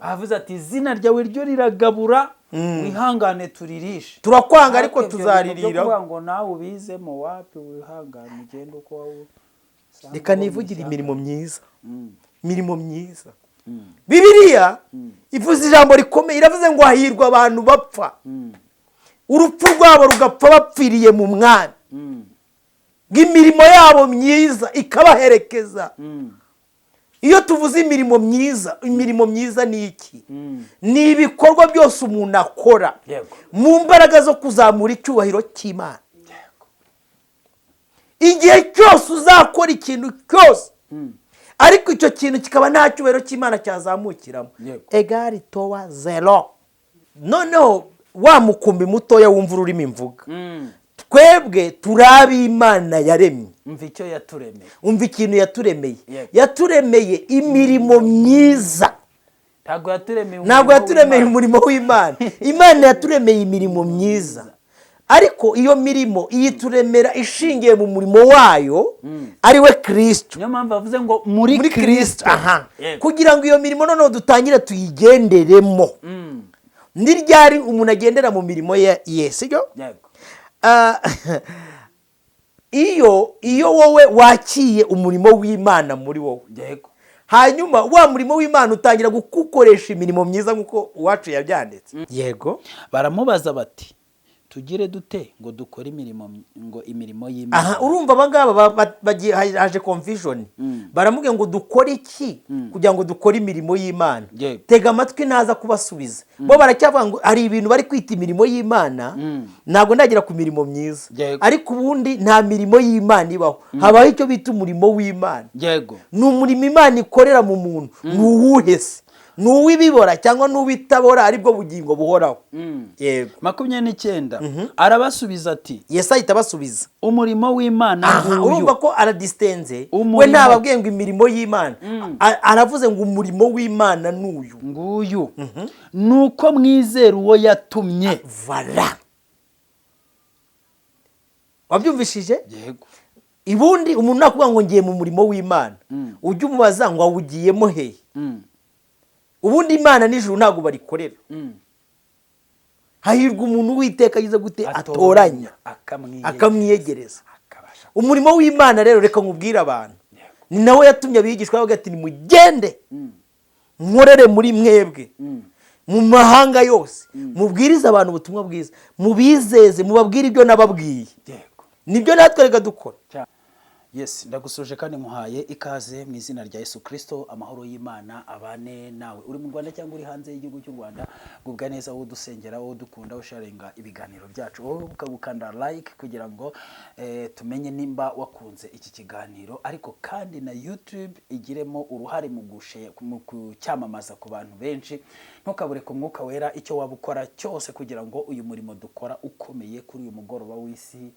Avuze ati: "Izina ryawe ryo riragabura, wihangane turirishe." Turakwanga, ariko Ariko ibyo bintu byo tuzaririra. kuvuga ngo nawe ubizemo, wapi, wihangane ugende uko wowe usanga Reka uba mu nivugire ishyamba. Imirimo myiza, imirimo myiza. Bibiliya ivuze ijambo rikomeye, iravuze ngo hahirwa abantu bapfa, urupfu rwabo rugapfa bapfiriye mu Mwami, ngo imirimo yabo myiza ikabaherekeza. Iyo tuvuze imirimo myiza, imirimo myiza ni iki? Ni ibikorwa byose umuntu akora mu mbaraga zo kuzamura icyubahiro cy'Imana. Igihe cyose uzakora ikintu cyose, ariko icyo kintu kikaba nta cyubahiro cy'Imana cyazamukiramo, égale toi zéro. Noneho wa mukumbi mutoya wumva ururimi mvuga, twebwe turi ab'Imana yaremye. Umva icyo yaturemeye. Umva ikintu yaturemeye. Yaturemeye imirimo myiza. Ntabwo yaturemeye Ntabwo umurimo yaturemeye w'Imana. umurimo w'Imana. Imana yaturemeye imirimo myiza, ariko iyo mirimo iyituremera ishingiye mu murimo wayo, ari we Kirisito. Niyo mpamvu bavuze ngo muri Muri Kirisito, aha. Kugira ngo iyo mirimo noneho dutangire tuyigenderemo. Ni ryari umuntu agendera mu mirimo ye, sibyo? Yego. Ah, iyo wowe wakiye umurimo w'Imana muri wowe, hanyuma wa murimo w'Imana utangira kugukoresha imirimo myiza nk'uko uwacu yabyanditse, yego. Baramubaza bati: "Tugire dute ngo dukore imirimo, ngo imirimo y'Imana?" Aha urumva aba ngaba haje confusion. Baramubwira ngo dukore iki kugira ngo dukore imirimo y'Imana? Tega amatwi, ntaza kubasubiza. Bo baracyavuga ngo hari ibintu bari kwita imirimo y'Imana. Ntabwo ndagera ku mirimo myiza. Ariko ubundi nta mirimo y'Imana ibaho, habaho icyo bita umurimo w'Imana. Ni umurimo Imana ikorera mu muntu. Ni uwuhe se? Ni uw'ibibora cyangwa ni uw'itabora, aribwo bugingo buhoraho? Yego. 29, arabasubiza ati: Yesu ahita abasubiza. "Umurimo w'Imana Aha, nguyu." urumva ko aradisitenze. Umurimo. We ntababwiye ngo imirimo y'Imana. Aravuze ngo umurimo w'Imana ni uyu. Nguyu, ni uko mwizera uwo yatumye. Voilà, wabyumvishije? Yego. Ubundi umuntu nakuvuga ngo ngiye mu murimo w'Imana, ujye umubaza ngo awugiyemo hehe? Ubundi Imana n'ijuru ntabwo barikorera. Hahirwa umuntu Uwiteka agize gute? Atoranya, akamwiyegereza, akamwiyegereza. Akabasha. Umurimo w'Imana rero, reka nkubwire abantu, ni nawe yatumye abigishwa bavuga ati: "Nimugende nkorere muri mwebwe mu mahanga yose, mubwirize abantu ubutumwa bwiza, mubizeze, mubabwire ibyo nababwiye." Nibyo natwe reka dukora. Yes, ndagusuje kandi nkuhaye ikaze mu izina rya Yesu Kirisito. Amahoro y'Imana abane nawe, uri mu Rwanda cyangwa uri hanze y'igihugu cy'u Rwanda. Gubwa neza wowe udusengera, wowe udukunda, usharinga ibiganiro byacu, wowe ukagukanda like kugira ngo tumenye nimba wakunze iki kiganiro, ariko kandi na YouTube igiremo uruhare mu kucyamamaza ku bantu benshi. Ntukabure ku Mwuka Wera icyo waba ukora cyose kugira ngo uyu murimo dukora ukomeye kuri uyu mugoroba w'isi.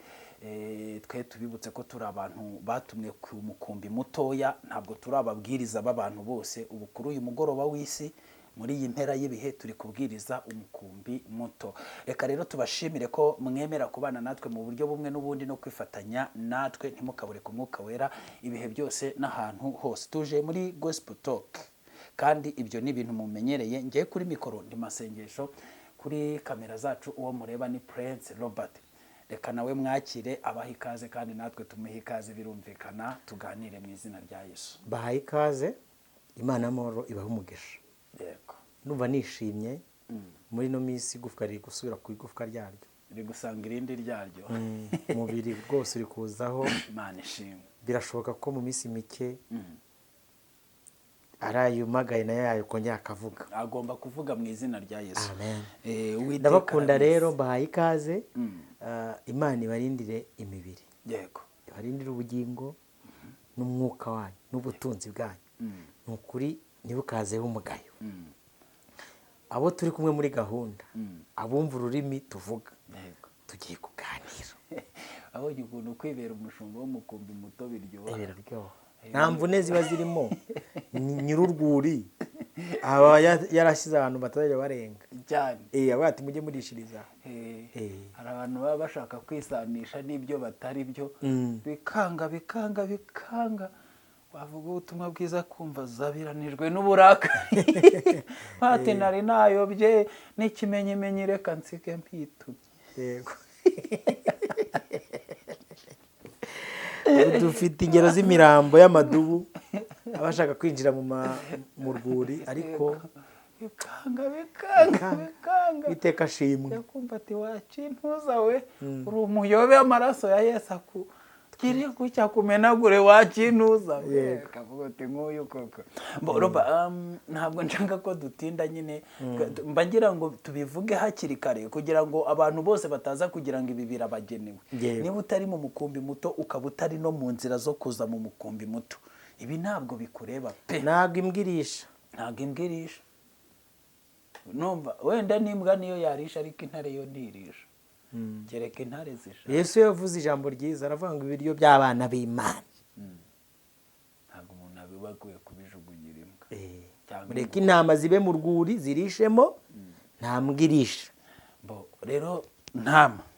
Twe tubibutse ko turi abantu batumwe ku mukumbi mutoya, ntabwo turi ababwiriza b'abantu bose. Ubu kuri uyu mugoroba w'isi, muri iyi mpera y'ibihe, turi kubwiriza umukumbi muto. Reka rero tubashimire ko mwemera kubana natwe mu buryo bumwe n'ubundi no kwifatanya natwe. Ntimukabure ku Mwuka Wera ibihe byose n'ahantu hose. Tuje muri Gospel Talk, kandi ibyo ni ibintu mumenyereye. Ngiye kuri mikoro ndi Masengesho, kuri kamera zacu uwo mureba ni Prince Robert. Reka nawe mwakire, abaha ikaze kandi natwe tumuhe ikaze, birumvikana, tuganire mu izina rya Yesu. Bahaye ikaze, Imana y'amahoro ibahe umugisha. Numva nishimye muri ino minsi, igufwa riri gusubira ku igufwa ryaryo. Riri gusanga irindi ryaryo. Umubiri rwose uri kuzaho. Imana ishimwe. Birashoboka ko mu minsi mike ari ayumagaye nayo yakongera akavuga. Agomba kuvuga mu izina rya Yesu. Amen. Uwiteka Ndabakunda. arabizi. Rero mbahaye ikaze. Imana ibarindire imibiri, ibarindire ubugingo n'umwuka wanyu n'ubutunzi bwanyu. Ni ukuri ntibukazeho umugayo. Abo turi kumwe muri gahunda, abumva ururimi tuvuga, tugiye kuganira. Abonye ukuntu kwibera umushumba w'umukumbi muto biryoha. Biraryoha, nta mvune ziba zirimo. Nyir'urwuri aba yarashyize ahantu batazajya barenga. Cyane. Avuga ati: "Mujye murishiriza." Hari abantu baba bashaka kwisanisha n'ibyo batari byo, bikanga, bikanga, bikanga. Wavuga ubutumwa bwiza kumva zabiranijwe n'uburakari, bati nari nayobye n'ikimenyimenyi, reka nsige mpitumye. Yego. Dufite ingero z'imirambo y'amadubu abashaka kwinjira mu rwuri, ariko bikanga bikanga bikanga. Iteka ashimwe. Yakumva ati wakintuza we, uri umuyobe, amaraso ya Yesu akugire gutya kumenagure, wakintuza we. Kavuga ati nk'uyu koko. Roba, ntabwo nshaka ko dutinda nyine, mba ngira ngo tubivuge hakiri kare kugira ngo abantu bose bataza kugira ngo ibi birabagenewe. Niba utari mu mukumbi muto, ukaba utari no mu nzira zo kuza mu mukumbi muto, ibi ntabwo bikureba pe. Ntabwo imbwa irisha. Ntabwo imbwa irisha. Numva wenda n'imbwa niyo yarisha, ariko intare yo ntirisha. Kereka intare zisha. Yesu yavuze ijambo ryiza, aravuga ngo ibiryo by'abana b'Imana ntabwo umuntu abiba akwiye kubijugunyira imbwa. Mureke intama zibe mu rwuri zirishemo, nta mbwa irisha. Rero ntama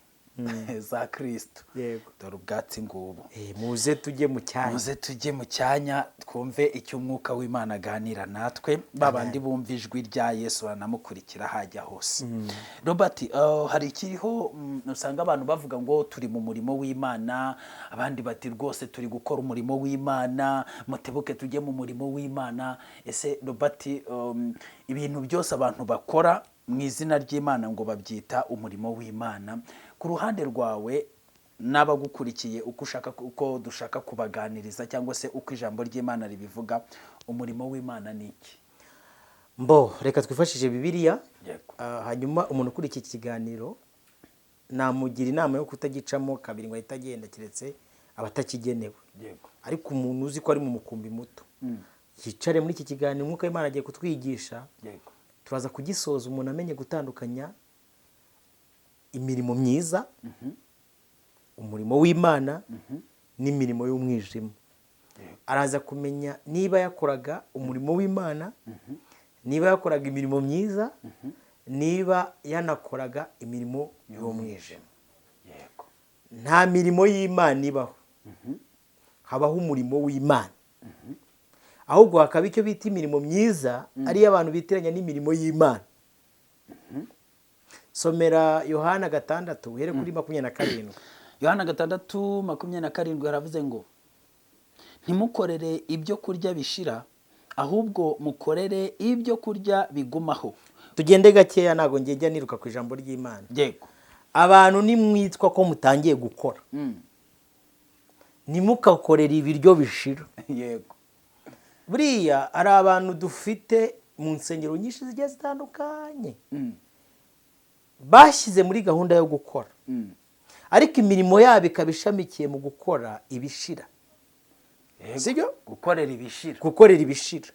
za Kristo, Yego. dore ubwatsi ngubu. Muze tujye mu cyanya. Muze tujye mu cyanya twumve icyo umwuka w'Imana aganira natwe, babandi bumva ijwi rya Yesu banamukurikira hajya hose. Robert, hari ikiriho usanga abantu bavuga ngo turi mu murimo w'Imana, abandi bati rwose turi gukora umurimo w'Imana, mutebuke tujye mu murimo w'Imana. Ese Robert, ibintu byose abantu bakora mu izina ry'Imana ngo babyita umurimo w'Imana, ku ruhande rwawe n'abagukurikiye, uko ushaka, uko dushaka kubaganiriza cyangwa se uko ijambo ry'Imana ribivuga, umurimo w'Imana ni iki? Mbo reka twifashishe Bibiliya. Yego. Hanyuma umuntu ukurikiye iki kiganiro namugira inama yo kutagicamo kabiri ngo ahite agenda, keretse abatakigenewe. Yego. Ariko umuntu uzi ko ari mu mukumbi muto yicare muri iki kiganiro, umwuka w'Imana agiye kutwigisha. Yego. Turaza kugisoza umuntu amenye gutandukanya imirimo myiza, umurimo w'Imana n'imirimo y'umwijima. Araza kumenya niba yakoraga umurimo w'Imana, niba yakoraga imirimo myiza, niba yanakoraga imirimo y'umwijima. Yego. Nta mirimo y'Imana ibaho, habaho umurimo w'Imana. Ahubwo hakaba icyo bita imirimo myiza, ariyo abantu bitiranya n'imirimo y'Imana. Somera Yohana 6 uhere kuri 27. Yohana 6:27 haravuze ngo ntimukorere ibyo kurya bishira, ahubwo mukorere ibyo kurya bigumaho. Tugende gakeya, ntabwo ngejya niruka ku ijambo ry'Imana. Yego. Abantu nimwitwa ko mutangiye gukora, ntimukakorere ibiryo bishira. Yego. Buriya hari abantu dufite mu nsengero nyinshi zigiye zitandukanye bashyize muri gahunda yo gukora, ariko imirimo yabo ikaba ishamikiye mu gukora ibishira. Sibyo? Gukorera ibishira. Gukorera ibishira.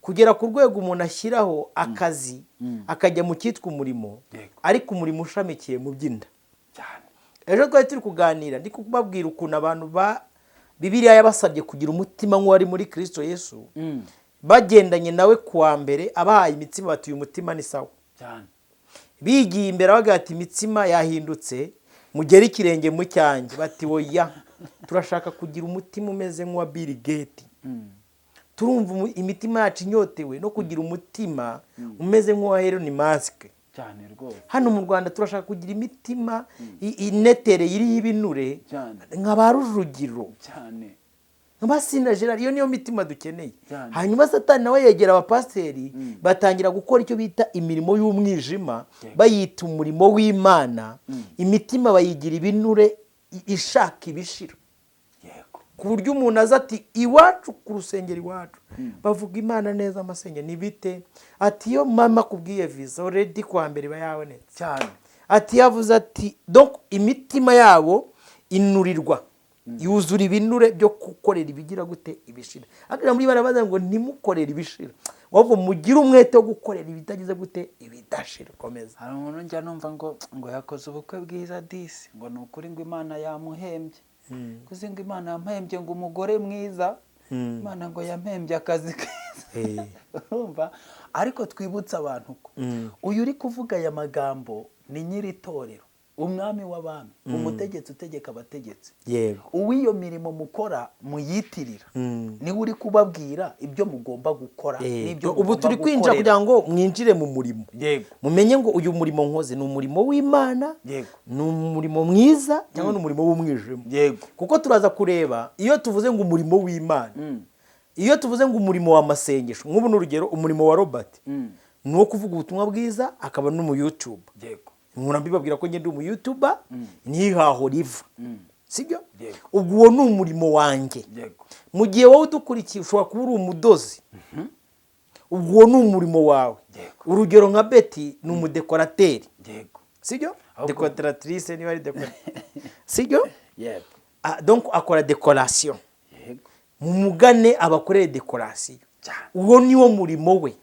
Kugera ku rwego umuntu ashyiraho akazi, akajya mu cyitwa umurimo, ariko umurimo ushamikiye mu by'inda. Cyane. Ejo twari turi kuganira, ndi kubabwira ukuntu abantu ba Bibiliya yabasabye kugira umutima nk'uwari muri Kristo Yesu, bagendanye nawe kuwa mbere, abahaye imitsima bati uyu mutima ni sawa. Cyane. Bigiye imbere bavuga ati imitsima yahindutse, mugere ikirenge mu cyanjye, bati oya, turashaka kugira umutima umeze nk'uwa Bill Gates. Turumva imitima yacu inyotewe no kugira umutima umeze nk'uwa Elon Musk. Cyane rwose. Hano mu Rwanda turashaka kugira imitima inetereye iriho ibinure nka ba Rujugiro. Cyane. Nka ba Sina Gerard, iyo niyo mitima dukeneye. Hanyuma Satani nawe yegera abapasiteri, batangira gukora icyo bita imirimo y'umwijima, bayita umurimo w'Imana, imitima bayigira ibinure ishaka ibishira. Yego. Ku buryo umuntu aza ati iwacu ku rusengero iwacu bavuga Imana neza, amasengero ni bite, ati iyo mama akubwiye visa already kwa mbere iba yabonetse. Cyane. Ati yavuze ati donc imitima yabo inurirwa, yuzura ibinure byo gukorera ibigira gute ibishira. Ariko muri barabaza ngo ntimukorere ibishira, ahubwo mugire umwete wo gukorera ibitagize gute ibidashira. Komeza. Hari umuntu njya numva ngo yakoze ubukwe bwiza disi, ngo ni ukuri ngo Imana yamuhembye. Kuzi ngo Imana yamuhembye ngo umugore mwiza, Imana ngo yampembye akazi keza. Urumva? Ariko twibutse abantu ko uyu uri kuvuga aya magambo ni nyiri itorero. Umwami w'abami, umutegetsi utegeka abategetsi, uw'iyo mirimo mukora muyitirira, niwe uri kubabwira ibyo mugomba gukora n'ibyo Ubu mugomba turi kwinjira gukorera. kugira ngo mwinjire mu murimo, mumenye ngo uyu murimo nkoze ni umurimo w'Imana, ni umurimo mwiza cyangwa ni umurimo w'umwijima. Kuko turaza kureba iyo tuvuze ngo umurimo w'Imana, iyo tuvuze ngo umurimo w'amasengesho, nk'ubu ni urugero, umurimo wa Robert ni uwo kuvuga ubutumwa bwiza, akaba n'umu YouTuber. Nkura mbibabwira ko ngenda umu YouTuber, ntihaho riva, sibyo? Yego. Ubwo uwo ni umurimo wanjye. Mu gihe wowe udukurikiye ushobora kuba uri umudozi, ubwo uwo ni umurimo wawe. Urugero nka Betty ni umudekorateri, sibyo? Décoratrice, niba ari décoratrice, sibyo? Yego. Ah, donc akora décoration. Mumugane abakorere décoration. Uwo ni wo murimo we.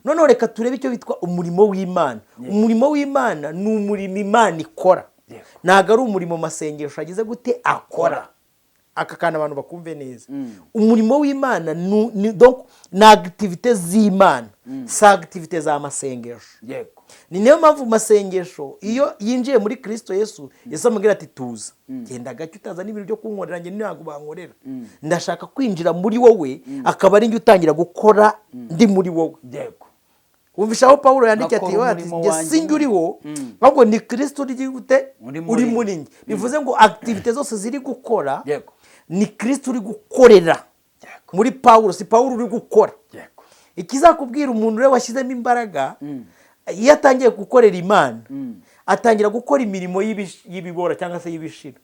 Noneho reka turebe icyo bitwa umurimo w'Imana. Umurimo w'Imana ni umurimo Imana ikora, ntabwo ari umurimo masengesho agize gute akora. Aka kantu abantu bakumve neza. Umurimo w'Imana donc ni activités z'Imana, si activités za masengesho. Ni niyo mpamvu mu masengesho, iyo yinjiye muri Kirisito Yesu, Yesu amubwira ati: "Tuza, genda gake, utaza n'ibintu byo kunkorera, njye ntabwo bankorera. Ndashaka kwinjira muri wowe, akaba ari njye utangira gukora ndi muri wowe." Wumvisha aho Pawulo yandikiye ati: Nkakora "Ati umurimo njye wanjye si njye uriho, ahubwo ni Kirisito uri gute?" Uri Uri muri muri njye. Bivuze ngo activités zose ziri gukora ni Kirisito uri gukorera muri Pawulo, si Pawulo uri gukora. Ikizakubwira umuntu rero washyizemo imbaraga, iyo atangiye gukorera Imana, atangira gukora imirimo y'ibibora cyangwa se y'ibishira.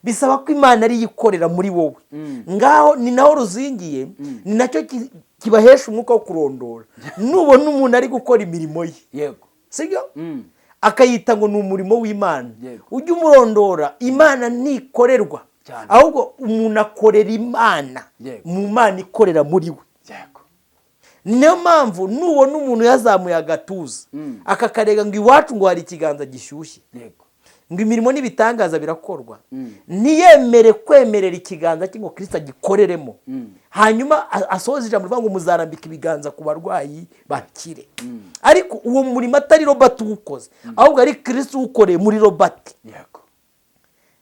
Bisaba ko Imana ariyo ikorera muri wowe. Ngaho ni naho ruzingiye, ni nacyo kibahesha umwuka wo kurondora. Nubona umuntu ari gukora imirimo ye, sibyo, akayita ngo ni umurimo w'Imana, ujye umurondora. Imana ntikorerwa, ahubwo umuntu akorera Imana mu Mana ikorera muri we. Niyo mpamvu nubona umuntu yazamuye agatuza, akakarega ngo iwacu ngo hari ikiganza gishyushye, ngo imirimo n'ibitangaza birakorwa, ntiyemere kwemerera ikiganza cye ngo Kirisita agikoreremo, hanyuma asohoze ijambo rivuga ngo muzarambika ibiganza ku barwayi bakire, ariko uwo murimo atari Robert uwukoze, ahubwo ari Kirisita uwukoreye muri Robert.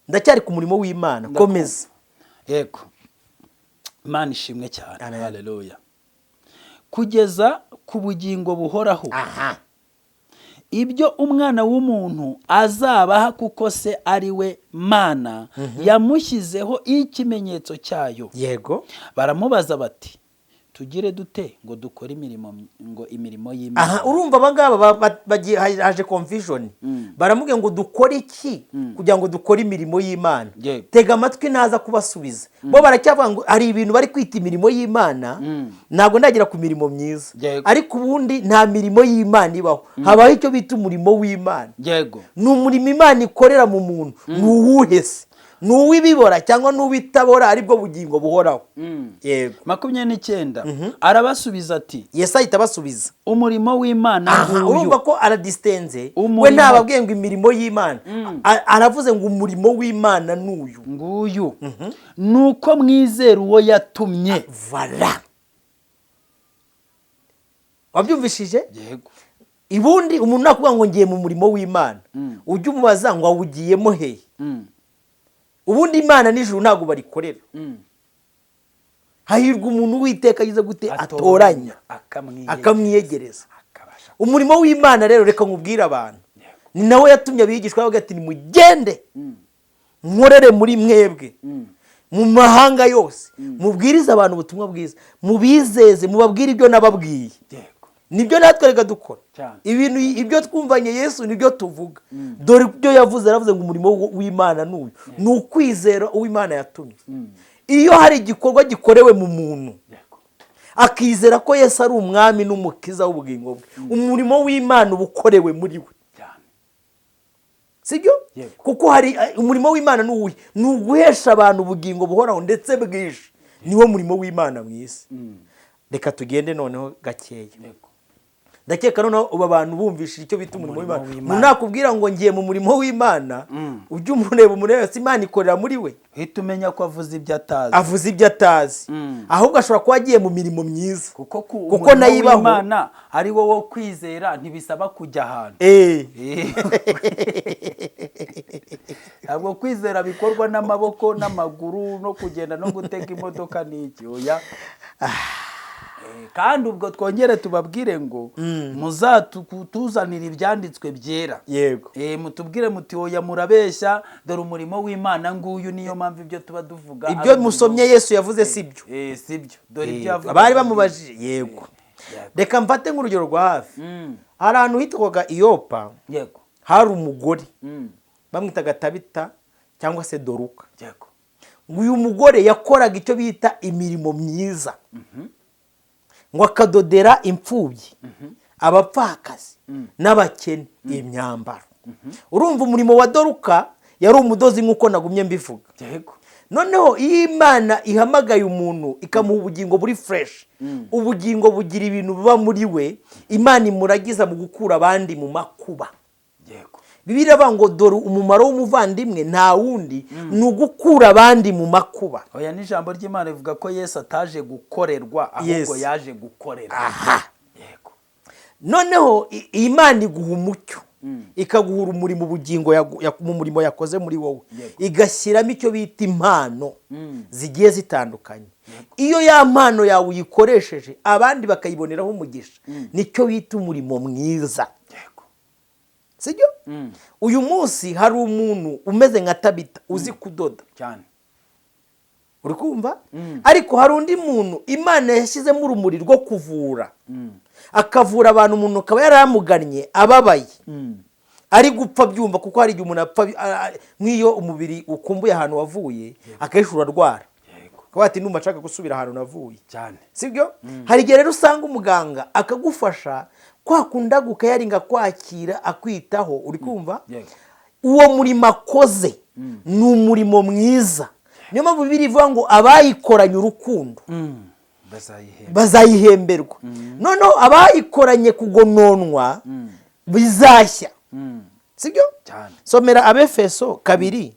Ndacyari ku murimo w'Imana, komeza. Yego, Imana ishimwe cyane. Amen. Haleluya. Kugeza ku bugingo buhoraho, ibyo Umwana w'umuntu azabaha, kuko Se ari we Mana yamushyizeho ikimenyetso cyayo. Baramubaza bati: "Tugire dute ngo dukore imirimo, ngo imirimo y'Imana?" Aha urumva abangaba haje confusion. Baramubwira ngo dukore iki kugira ngo dukore imirimo y'Imana? Tega amatwi, naza kubasubiza. Bo baracyavuga ngo hari ibintu bari kwita imirimo y'Imana. Ntabwo ndagera ku mirimo myiza. Ariko ubundi nta mirimo y'Imana ibaho, habaho icyo bita umurimo w'Imana. Ni umurimo Imana ikorera mu muntu. Ni uwuhe se? Ni uw'ibibora cyangwa ni uw'itabora, aribwo bugingo buhoraho? Yego. 29, arabasubiza ati: Yesu ahita abasubiza. "Umurimo w'Imana Aha, nguyu." urumva ko aradisitenze we. Umurimo. Ntababwiye ngo imirimo y'Imana. Aravuze ngo umurimo w'Imana ni uyu. Nguyu, ni uko mwizera uwo yatumye. Voilà, wabyumvishije? Yego. Ubundi umuntu nakuvuga ngo ngiye mu murimo w'Imana, ujye umubaza ngo awugiyemo hehe? Ubundi Imana n'ijuru ntabwo barikorera. Hahirwa umuntu Uwiteka agize gute? Atoranya, akamwiyegereza, akamwiyegereza. Akabasha. Umurimo w'Imana rero, reka nkubwire abantu, ni nawe yatumye abigishwa bavuga ati: "Nimugende nkorere muri mwebwe mu mahanga yose, mubwirize abantu ubutumwa bwiza, mubizeze, mubabwire ibyo nababwiye." Nibyo natwe reka dukora. Ibintu ibyo twumvanye Yesu nibyo tuvuga. Dore ibyo yavuze, aravuze ngo umurimo w'Imana ni uyu, ni ukwizera uw'Imana yatumye. Iyo hari igikorwa gikorewe mu muntu, akizera ko Yesu ari umwami n'umukiza w'ubugingo bwe, umurimo w'Imana uba ukorewe muri we. Sibyo? Yego. Kuko hari umurimo w'Imana ni uwuhe? Ni uguhesha abantu ubugingo buhoraho ndetse bwinshi. Niwo murimo w'Imana mu isi. Reka tugende noneho gakeya. Ndakeka noneho ubu abantu bumvishije icyo bita umurimo Umurimo w'Imana. w'Imana. Umuntu nakubwira ngo ngiye mu murimo w'Imana, ujye umureba, umureba si Imana ikorera muri we. Uhita umenya ko avuze ibyo atazi. Avuze ibyo atazi. Ahubwo ashobora kuba agiye mu mirimo myiza. Kuko ku Kuko umurimo nayo ibaho. w'Imana ari wo wo kwizera, ntibisaba kujya ahantu. Ntabwo kwizera bikorwa n'amaboko n'amaguru no kugenda no gutega imodoka n'iki, oya. Kandi ubwo twongere tubabwire ngo muzatuzanire ibyanditswe byera. Mutubwire muti oya murabeshya, dore umurimo w'Imana nguyu, niyo mpamvu ibyo tuba duvuga ari Ibyo umurimo. musomye Yesu yavuze si byo. Si byo, dore ibyo yavuze. Abari bamubajije, yego. Yego. Reka mfate nk'urugero rwa hafi. Hari ahantu hitwaga Iyopa, hari umugore bamwitaga Tabita cyangwa se Doruka. Ngo uyu mugore yakoraga icyo bita imirimo myiza, ngo akadodera imfubyi, abapfakazi n'abakene imyambaro. Urumva umurimo wa Doruka yari umudozi, nk'uko nagumye mbivuga. Noneho iyo Imana ihamagaye umuntu ikamuha ubugingo buri fresh, ubugingo bugira ibintu biba muri we, Imana imuragiza mu gukura abandi mu makuba. Bibiliya iravuga ngo dore umumaro w'umuvandimwe nta wundi, ni ugukura abandi mu makuba. Oya, n'ijambo ry'Imana rivuga ko Yesu ataje gukorerwa, ahubwo yaje gukorera. Noneho Imana iguha umucyo, ikaguha urumuri mu bugingo mu murimo yakoze muri wowe, igashyiramo icyo bita impano zigiye zitandukanye. Iyo ya mpano yawe uyikoresheje, abandi bakayiboneraho umugisha, nicyo bita umurimo mwiza. Sibyo? Uyu munsi hari umuntu umeze nka Tabita uzi kudoda. Uri kumva? Ariko hari undi muntu Imana yashyizemo urumuri rwo kuvura, akavura abantu. Umuntu akaba yaramugannye ababaye, ari gupfa byumva, kuko hari igihe umuntu apfa nk'iyo umubiri ukumbuye ahantu wavuye, akenshi urarwara. Akaba ati ndumva nshaka gusubira ahantu navuye. Sibyo? Hari igihe rero usanga umuganga akagufasha kwa kundi agukayaringa, kwakira, akwitaho. Uri kumva? Yego. Uwo murimo akoze ni umurimo mwiza. Niyo mpamvu Bibiliya ivuga ngo abayikoranye urukundo Bazayihemba. bazayihemberwa. Noneho abayikoranye kugononwa bizashya. Sibyo? Cyane. Somera Abefeso 2.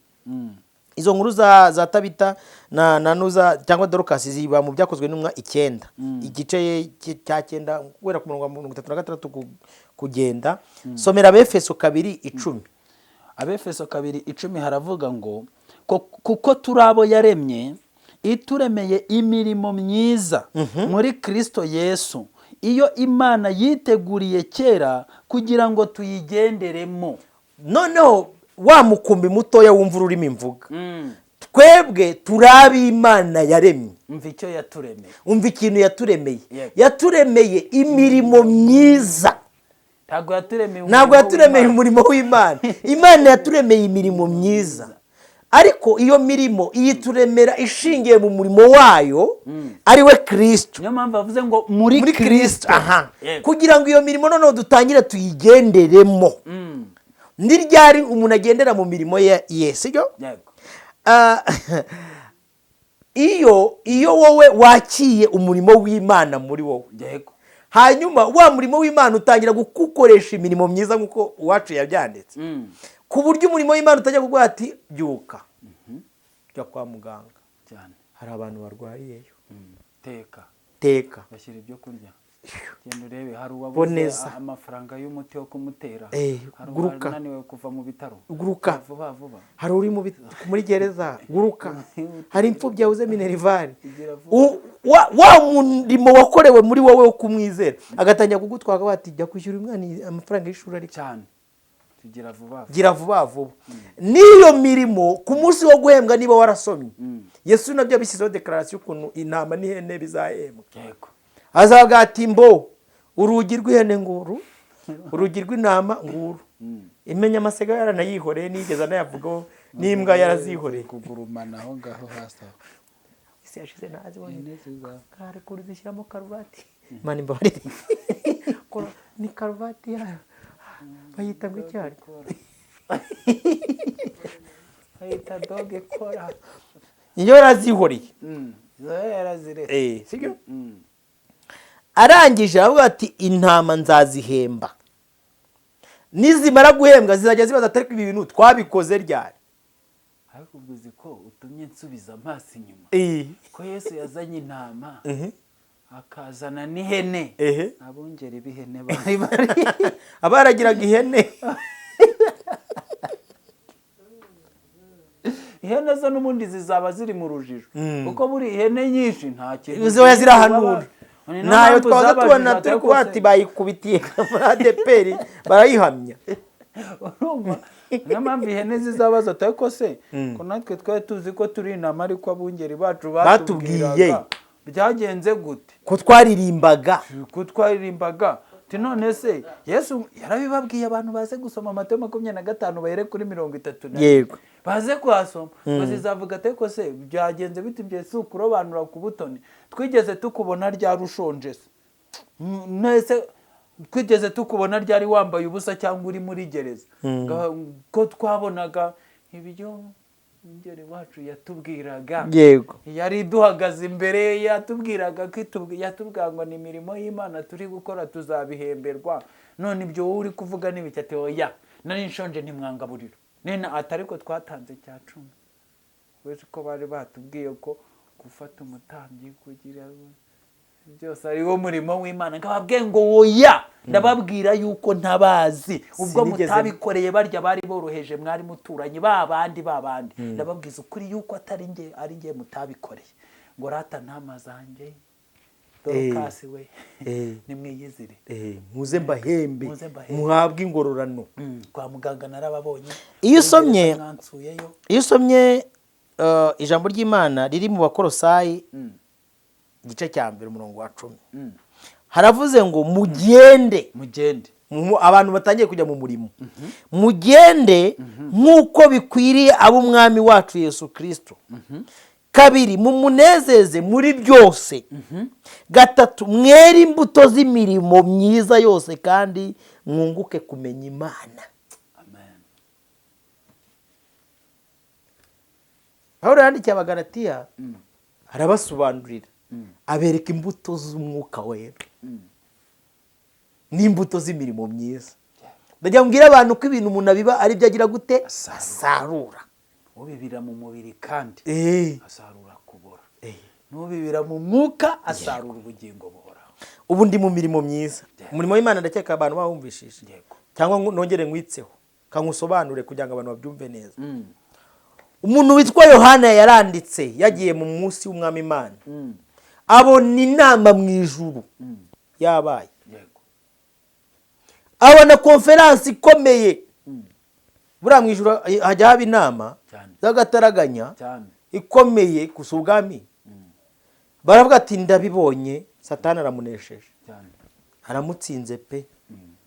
Izo nkuru za Tabita na Nuza cyangwa Dorukasi ziba mu Byakozwe n'Intumwa 9, igice cya 9, guhera ku murongo wa 36 kugenda. Somera Abefeso 2:10. Abefeso 2:10 haravuga ngo kuko turi abo yaremye, ituremeye imirimo myiza muri Kristo Yesu, iyo Imana yiteguriye kera kugira ngo tuyigenderemo. Noneho wa mukumbi mutoya wumva ururimi mvuga, twebwe turi ab'Imana yaremye. Umva icyo yaturemeye. Umva ikintu yaturemeye. Yaturemeye imirimo myiza. Ntabwo yaturemeye Ntabwo umurimo yaturemeye w'Imana. umurimo w'Imana. Imana yaturemeye imirimo myiza, ariko iyo mirimo iyituremera ishingiye mu murimo wayo, ari we Kirisito. Niyo mpamvu bavuze ngo muri Muri Kristo. Kirisito, aha. Kugira ngo iyo mirimo noneho dutangire tuyigenderemo. Ni ryari umuntu agendera mu mirimo ye, sibyo? Yego. Iyo wowe wakiye umurimo w'Imana muri wowe, hanyuma wa murimo w'Imana utangira kugukoresha imirimo myiza, nk'uko uwacu yabyanditse, ku buryo umurimo w'Imana utajya kuguha ati byuka jya kwa muganga, hari abantu barwariyeyo. Teka. Teka. Bashyira ibyo kurya, genda urebe hari uwabuze Boneza. amafaranga y'umuti wo kumutera, hari Guruka. uwananiwe kuva mu bitaro. Guruka. Vuba vuba. Hari uri muri gereza, guruka. Hari imfubyi yabuze minerval. Igira vuba. Wa murimo wakorewe muri wowe wo kumwizera agatangira kugutwara bati jya kwishyura umwana amafaranga y'ishuri, ariko Cyane, tugira vuba vuba. Gira vuba vuba. N'iyo mirimo ku munsi wo guhembwa, niba warasomye, Yesu nabyo yabishyizeho déclaration ukuntu intama n'ihene bizahembwa. Azavuga ati mbo urugi rw'ihene nguru, urugi rw'intama nguru. Imenya amasega yaranayihoreye, nigeze anayavugaho, n'imbwa yarazihoreye. Kugurumana aho ngaho hasi aho. Isi yashize ntazibonye. Ihene ziza. Kare kuri zishyiramo karuvati. Imana imbabarire. Ni karuvati yayo bayita ngo icyari? Bayita doge kora. Iyo yarazihoreye. Zo yaraziretse. Sibyo? Arangije aravuga ati intama nzazihemba, nizimara guhembwa zizajya zibaza ati ariko ibi bintu twabikoze ryari? Ariko ubwo uzi ko utumye nsubiza amaso inyuma, ko Yesu yazanye intama akazana n'ihene? Abungeri b'ihene bari bari Abaragiraga ihene. Ihene zo n'ubundi zizaba ziri mu rujijo, kuko buri ihene nyinshi nta kintu Ziba zirahanura. Ni nayo Ntayo mpamvu twaza zabajije tubona ati turi ariko kuba se ati bayikubitiye muri ADEPR barayihamya. Urumva, niyo mpamvu ihene zizabaza ati ariko se ko natwe twari tuzi ko turi intama, ariko abungeri bacu Batubwiye. batubwiraga, byagenze gute? Ko twaririmbaga. Ko twaririmbaga. Ati none se Yesu yarabibabwiye? Abantu baze gusoma Matayo 25, bahere kuri 31. Baze kuhasoma, ngo zizavuga ati ariko se byagenze bite? Ibyo si ukurobanura ku butoni. Twigeze tukubona ryari ushonje se? Nese twigeze tukubona ryari wambaye ubusa cyangwa uri muri gereza? Ko twabonaga ibyo umungeri wacu yatubwiraga, yari duhagaze imbere, yatubwiraga ko yatubwira ngo ni imirimo y'Imana turi gukora, tuzabihemberwa. None ibyo wowe uri kuvuga n'ibiki? Ati oya, nari nshonje ntimwangaburira, none ati ariko twatanze cya cumi, wese ko bari batubwiye ko gufata umutambyi kugira byose ari wo murimo w'Imana. Nkababwiye ngo oya, ndababwira yuko ntabazi. Ubwo mutabikoreye barya bari boroheje mwari muturanye, ba bandi ba bandi, ndababwiza ukuri yuko atari nge, ari nge mutabikoreye. Ngo rata ntama zanjye, Dorukasi we, nimwiyizire. Muze mbahembe. Muze mbahembe. Muhabwe ingororano. Kwa muganga narababonye. Iyo usomye Mwansuyeyo. Iyo usomye ijambo ry'Imana riri mu Bakorosayi, igice cya 1 umurongo wa 10, haravuze ngo mugende. Mugende. Abantu batangiye kujya mu murimo, mugende nk'uko bikwiriye ab'umwami wacu Yesu Kristo. 2, mumunezeze muri byose. 3, mwere imbuto z'imirimo myiza yose kandi mwunguke kumenya Imana. Amen. Pawulo yandikiye Abagalatiya, arabasobanurira, abereka imbuto z'umwuka wera n'imbuto z'imirimo myiza. Ndagira ngo mbwire abantu ko ibintu umuntu abiba ari byo agira gute? Asarura. Ubibira mu mubiri kandi asarura kubora, n'ubibira mu mwuka asarura ubugingo buhoraho. Ubu ndi mu mirimo myiza, umurimo w'Imana ndakeka abantu bawumvishije. Cyangwa nongere nkwitseho, kangusobanure kugira ngo abantu babyumve neza. Umuntu witwa Yohana yaranditse, yagiye mu munsi w'umwami Imana, abona inama mu ijuru yabaye, abona konferansi ikomeye. Buriya mu ijuru hajya haba inama z'agataraganya ikomeye gusa ubwami. Baravuga ati ndabibonye, Satani aramunesheje, aramutsinze pe,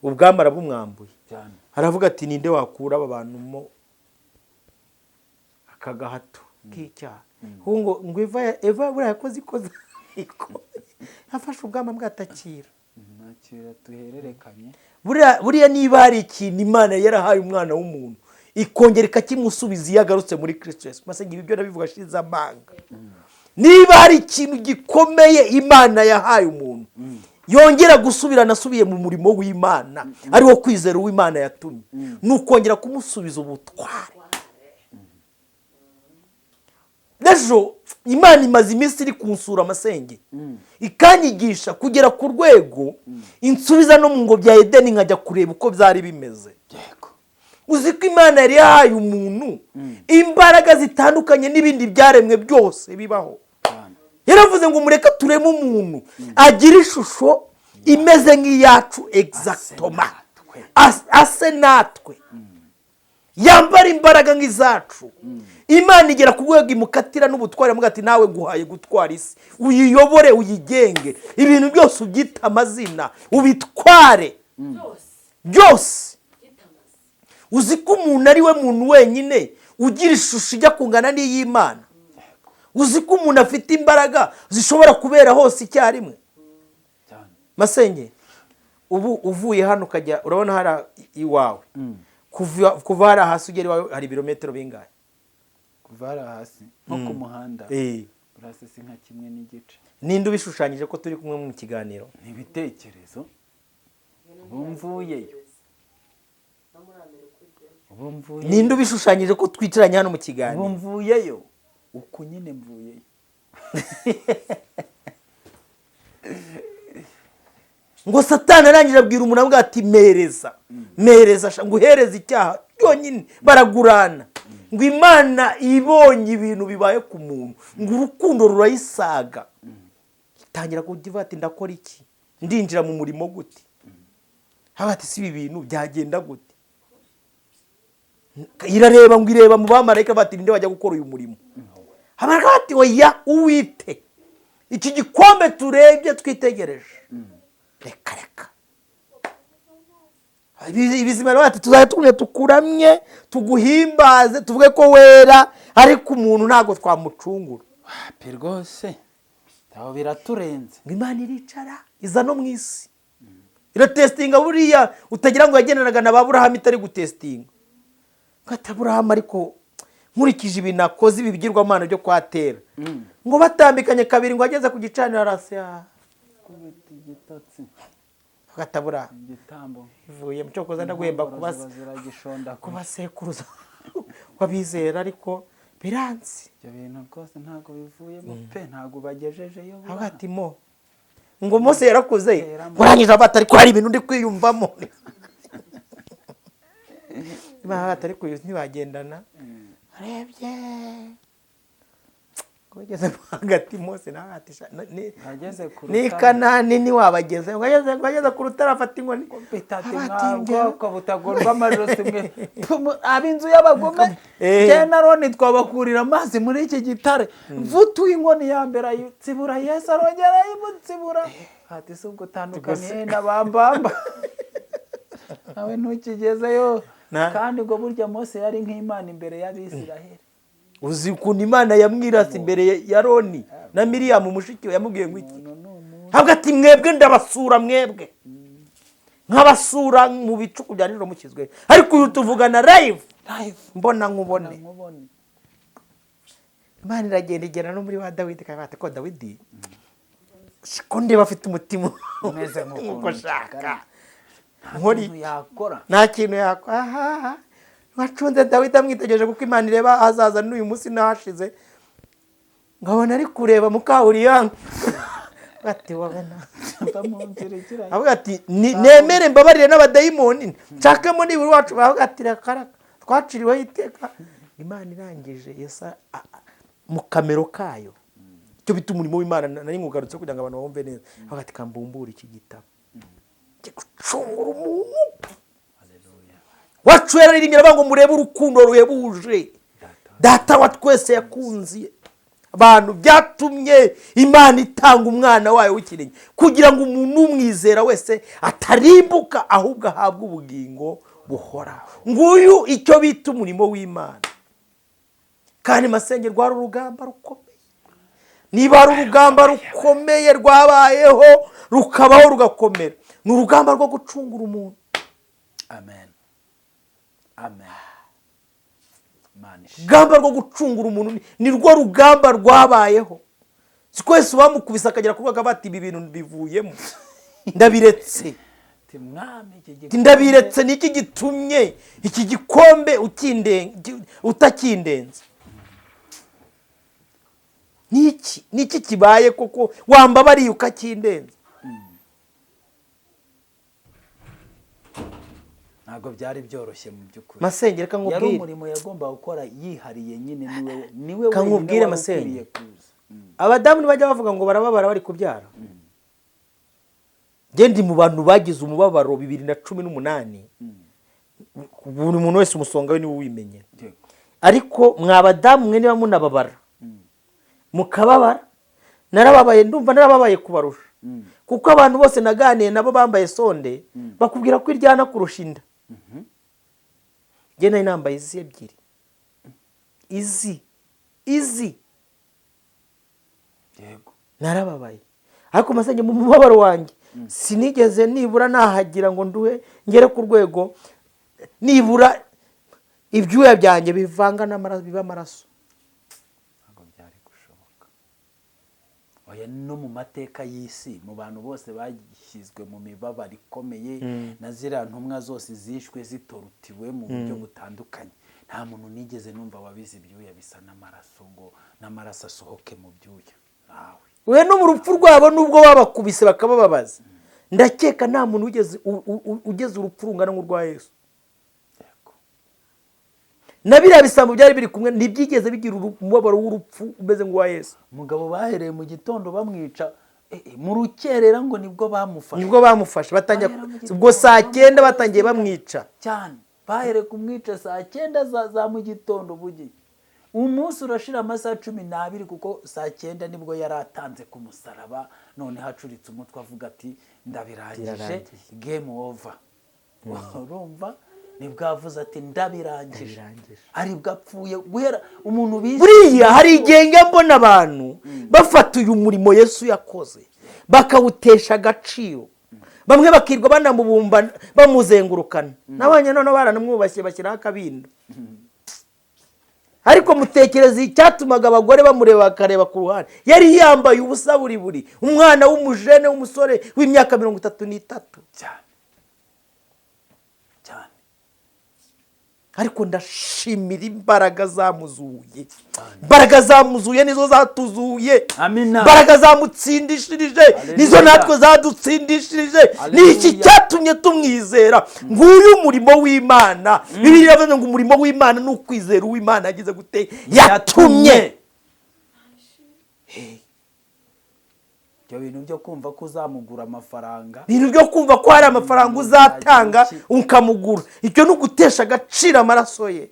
ubwami arabumwambuye. Aravuga ati ninde wakura aba bantu mo aka gahato k'icyaha? Ngo ngo Eva buriya yakoze ikosa, yafashe ubwami bwatakira. Nakira tuhererekanye. Buriya niba hari ikintu Imana yarahaye umwana w'umuntu ikongera ikakimusubiza iyo agarutse muri Kristo Yesu, maze ibi byo ndabivuga ashize amanga. Niba hari ikintu gikomeye Imana yahaye umuntu yongera gusubirana asubiye mu murimo w'Imana, ari wo kwizera uw'Imana yatumye, ni ukongera kumusubiza ubutware. Ejo Imana imaze iminsi iri kunsura amasenge, ikanyigisha kugera ku rwego insubiza no mu ngobyi ya Edeni, nkajya kureba uko byari bimeze. Uzi ko Imana yari yahaye umuntu imbaraga zitandukanye n'ibindi byaremwe byose bibaho. Yaravuze ngo mureke tureme umuntu agire ishusho imeze nk'iyacu exactement, ase natwe, yambara imbaraga nk'izacu. Imana igera ku rwego imukatira n'ubutware, amuga ati nawe nguhaye gutwara isi, uyiyobore, uyigenge, ibintu byose ubyite amazina, ubitware byose. Uzi ko umuntu ari we muntu wenyine ugira ishusho ijya kungana n'iy'Imana? Uzi ko umuntu afite imbaraga zishobora kubera hose icyarimwe? Masenge, ubu uvuye hano ukajya, urabona hari iwawe, kuva hari hasi ugera iwawe hari ibirometero bingahe? Kuva hari hasi nko ku muhanda? Burase si nka 1.5. Ninde ubishushanyije ko turi kumwe mu kiganiro? Ni ibitekerezo. Ubu mvuyeyo, ubu mvuyeyo. Ninde ubishushanyije ko twicaranye hano mu Ubu kiganiro? mvuyeyo, uku nyine mvuyeyo. Ngo Satani arangije abwira umuntu, avuga ati mereza, mereza sha, ngo uhereze icyaha byonyine. Baragurana. Ngo Imana ibonye ibintu bibaye ku muntu, ngo urukundo rurayisaga, itangira kujya ivuga ati ndakora iki? Ndinjira mu murimo gute? Haba ati si ibi bintu byagenda gute? Irareba, ngo ireba mu bamarayika, bati ninde wajya gukora uyu murimo? Abamarayika bati oya, uwite iki gikombe turebye twitegereje, reka reka. Ibizima rero bati tuzajya tugumya tukuramye, tuguhimbaze, tuvuge ko wera, ariko umuntu ntabwo twamucungura. Wapi rwose, aho biraturenze. Ngo Imana iricara, iza no mu isi iratesitinga. Buriya utagira ngo yagendanaga na ba Burahamu itari gutesitinga. Ngo ati Aburahamu, ariko nkurikije ibintu akoze, ibi bigirwamana byo kwatera, ngo batambikanye kabiri, ngo ageze ku gicaniro arasya. Kubita igitotsi. Ati Aburahamu, Igitambo. ivuye mu cyo koza, ndaguhemba Inkongoro ziba ziragishonda ku kuba sekuruza wabizera, ariko biranze. Ibyo bintu rwose ntabwo bivuyemo pe, ntabwo bagejejeyo. Avuga ati mo ngo Mose yarakuze, ngo arangije avuga ati ariko hari ibintu ndi kwiyumvamo. Niba batari kuyu ntibagendana, arebye ngo bageze mo hagati, Mose nawe ati Ageze ku ni rutare. Kanani ntiwabageze. Ngo ageze ku rutare afata inkoni. Bitati Aba mwa ati, bwoko butagorwa amajosi mwe, ab'inzu y'abagome, Eh. jye na Aroni twabakurira amazi muri iki gitare. Mvutuye inkoni ya mbere ayitsibura, Yesu arongera ayimutsibura, ati si ubwo utandukaniye na bambamba nawe ntukigezeyo. Kandi ngo burya Mose yari nk'Imana imbere y'Abisiraheli. Uzi ukuntu Imana yamwirasa imbere ya Roni na Miriyamu mushiki we? Yamubwiye ngo iki? Umuntu ni umuntu. Ntabwo ati mwebwe ndabasura, mwebwe nk'abasura mu bicuku bya nijoro mukizwe, ariko uyu tuvugana live. Live. Mbona nkubone. Nkubone. Imana iragenda igera no muri wa Dawidi, ikavuga ati ko Dawidi ko ndeba afite umutima Umeze nk'ukuntu nk'uko nshaka, nta nkora kintu yakora. Nta kintu yakora. Ahaha, wacunze Dawidi amwitegereje, kuko Imana ireba ahazaza n'uyu munsi n'ahashize. Nkabona ari kureba mukaburiyanga, ati wabona Mva mu nzira igira. Avuga ati nemere mbabarire n'abadayimoni nshakemo nibura iwacu. Bavuga ati reka reka, twaciriweho iteka. Imana irangije Yesu mu kamero kayo, icyo bita umurimo w'Imana, nari nkugarutse kugira ngo abantu bumve neza. Avuga ati kambumbure iki gitabo njye gucungura umuntu. Haleluya. Wacu yararirimbye aravuga ngo murebe urukundo ruhebuje Data wa twese yakunze abantu, byatumye Imana itanga umwana wayo w'ikinege kugira ngo umuntu umwizera wese atarimbuka, ahubwo ahabwe ubugingo buhoraho. Nguyu icyo bita umurimo w'Imana. Kandi masenge, rwari urugamba rukomeye. Niba ari urugamba rukomeye rwabayeho, rukabaho, rugakomera, ni urugamba rwo gucungura umuntu. Amen, amen. Imana ishimwe. Urugamba rwo gucungura umuntu ni rwo rugamba rwabayeho. Si twese bamukubise akagera ku rwego bati ibi bintu bivuyemo, ndabiretse. Ati mwami, iki Ati, gikombe. Ndabiretse, ni iki gitumye iki gikombe utakindenza? Niki niki kibaye koko wambabariye ukakindenza? Ntabwo byari byoroshye mu by'ukuri. Masenge, reka Yari nkubwire. umurimo yagomba gukora yihariye nyine, niwe Reka wenyine nkubwire, wari Masenge. ukwiriye kuza. Abadamu ntibajya bavuga ngo barababara bari kubyara. Njye ndi mu bantu bagize umubabaro 2018. Buri muntu wese umusonga we niwe uwimenyera. Ariko mwa badamu mwe, niba munababara mukababara, narababaye, ndumva narababaye kubarusha, kuko abantu bose naganiye nabo bambaye sonde bakubwira ko iryana kurusha inda. Njye nari nambaye izi ebyiri, izi izi. Narababaye, ariko masenge, mu mubabaro wanjye sinigeze nibura nahagira ngo nduhe ngere ku rwego nibura ibyuya byanjye bivanga n'amaraso biba amaraso. Ntabwo byari gushoboka. Oya, no mu mateka y'isi, mu bantu bose bashyizwe mu mibabaro ikomeye na ziriya ntumwa zose zishwe zitorutiwe mu buryo butandukanye, nta muntu nigeze numva wabize ibyuya bisa n'amaraso, ngo n'amaraso asohoke mu byuya, ntawe. We no mu rupfu rwabo, nubwo babakubise bakabababaza, ndakeka nta muntu wigeze ugeze urupfu rungana nk'urwa Yesu. Na biriya bisambo byari biri kumwe ntibyigeze bigira umubabaro w'urupfu umeze nk'uwa Yesu. Umugabo bahereye mu gitondo bamwica, mu rukerera ngo nibwo bamufashe. Nibwo bamufashe, batangira Bahera mu gitondo ubwo saa 9 batangiye bamwica. Cyane, bahereye kumwica saa 9 za mu gitondo, bugi umunsi urashira amasaha 12, kuko saa 9 nibwo yari atanze ku musaraba. Noneho acuritse umutwe avuga ati: "Ndabirangije." Birarangiye. Game over. Urumva nibwo avuze ati: "Ndabirangije." Ndabirangije. Aribwo apfuye, guhera umuntu bishe. Buriya hari igihe njya mbona abantu bafata uyu murimo Yesu yakoze bakawutesha agaciro, bamwe bakirwa banamubumba, bamuzengurukana. Nabonye noneho baranamwubashye, bashyiraho akabindo. Ariko mutekereza icyatumaga abagore bamureba bakareba ku ruhande? Yari yambaye ubusa buri buri, umwana w'umujene w'umusore w'imyaka 33. Cyane cyane. Ariko ndashimira imbaraga zamuzuye. Imbaraga zamuzuye nizo zatuzuye. Amina. Imbaraga zamutsindishirije nizo natwe zadutsindishirije. Ni iki Haleluya. cyatumye tumwizera? Nguyu umurimo w'Imana. Bibiliya iravuze ngo umurimo w'Imana ni ukwizera uw'Imana yagize gute? Yatumye. Ibyo bintu byo kumva ko uzamugura amafaranga. Ibintu byo kumva ko hari amafaranga uzatanga ukamugura, icyo ni ugutesha agaciro amaraso ye.